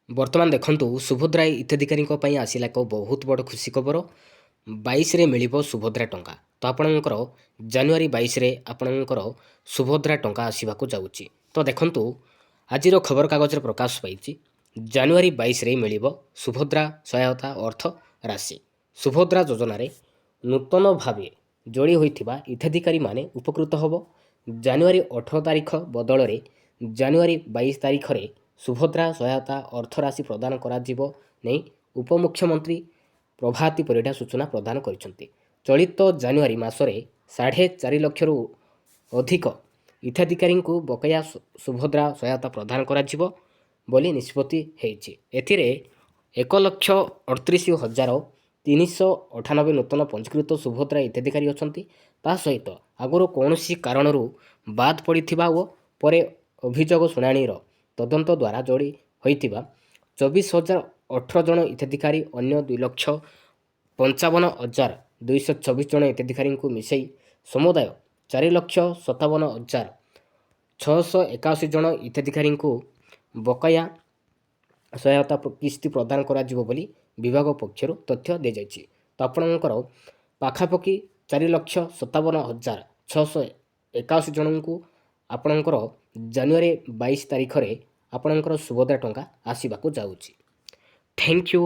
ବର୍ତ୍ତମାନ ଦେଖନ୍ତୁ, ସୁଭଦ୍ରା ହିତାଧିକାରୀଙ୍କ ପାଇଁ ଆସିଲା ଏକ ବହୁତ ବଡ଼ ଖୁସି ଖବର। 22ରେ ମିଳିବ ସୁଭଦ୍ରା ଟଙ୍କା। ତ ଆପଣଙ୍କର ଜାନୁଆରୀ 22ରେ ଆପଣଙ୍କର ସୁଭଦ୍ରା ଟଙ୍କା ଆସିବାକୁ ଯାଉଛି। ତ ଦେଖନ୍ତୁ, ଆଜିର ଖବରକାଗଜରେ ପ୍ରକାଶ ପାଇଛି, ଜାନୁଆରୀ 22ରେ ମିଳିବ ସୁଭଦ୍ରା ସହାୟତା ଅର୍ଥ ରାଶି। ସୁଭଦ୍ରା ଯୋଜନାରେ ନୂତନ ଭାବେ ଯୋଡ଼ି ହୋଇଥିବା ହିତାଧିକାରୀମାନେ ଉପକୃତ ହେବ। ଜାନୁଆରୀ 18 ତାରିଖ ବଦଳରେ ଜାନୁଆରୀ 22 ତାରିଖରେ ସୁଭଦ୍ରା ସହାୟତା ଅର୍ଥ ରାଶି ପ୍ରଦାନ କରାଯିବ ନେଇ ଉପମୁଖ୍ୟମନ୍ତ୍ରୀ ପ୍ରଭାତୀ ପରିଡ଼ା ସୂଚନା ପ୍ରଦାନ କରିଛନ୍ତି। ଚଳିତ ଜାନୁଆରୀ ମାସରେ 4.5 ଲକ୍ଷରୁ ଅଧିକ ହିତାଧିକାରୀଙ୍କୁ ବକେୟା ସୁଭଦ୍ରା ସହାୟତା ପ୍ରଦାନ କରାଯିବ ବୋଲି ନିଷ୍ପତ୍ତି ହେଇଛି। ଏଥିରେ 1,38,398 ନୂତନ ପଞ୍ଜୀକୃତ ସୁଭଦ୍ରା ହିତାଧିକାରୀ ଅଛନ୍ତି। ତା ସହିତ ଆଗରୁ କୌଣସି କାରଣରୁ ବାଦ ପଡ଼ିଥିବା ଓ ପରେ ଅଭିଯୋଗ ଶୁଣାଣିର ତଦନ୍ତ ଦ୍ୱାରା ଯୋଡ଼ି ହୋଇଥିବା 24,018 ଜଣ ହିତାଧିକାରୀ, ଅନ୍ୟ 2,55,224 ଜଣ ହିତାଧିକାରୀଙ୍କୁ ମିଶାଇ ସମୁଦାୟ 4,57,681 ଜଣ ହିତାଧିକାରୀଙ୍କୁ ବକେୟା ସହାୟତା କିସ୍ତି ପ୍ରଦାନ କରାଯିବ ବୋଲି ବିଭାଗ ପକ୍ଷରୁ ତଥ୍ୟ ଦିଆଯାଇଛି। ତ ଆପଣଙ୍କର ପାଖାପାଖି 4,57,681 ଜଣଙ୍କୁ ଆପଣଙ୍କର ଜାନୁଆରୀ 22 ତାରିଖରେ ଆପଣଙ୍କର ସୁଭଦ୍ରା ଟଙ୍କା ଆସିବାକୁ ଯାଉଛି। Thank you.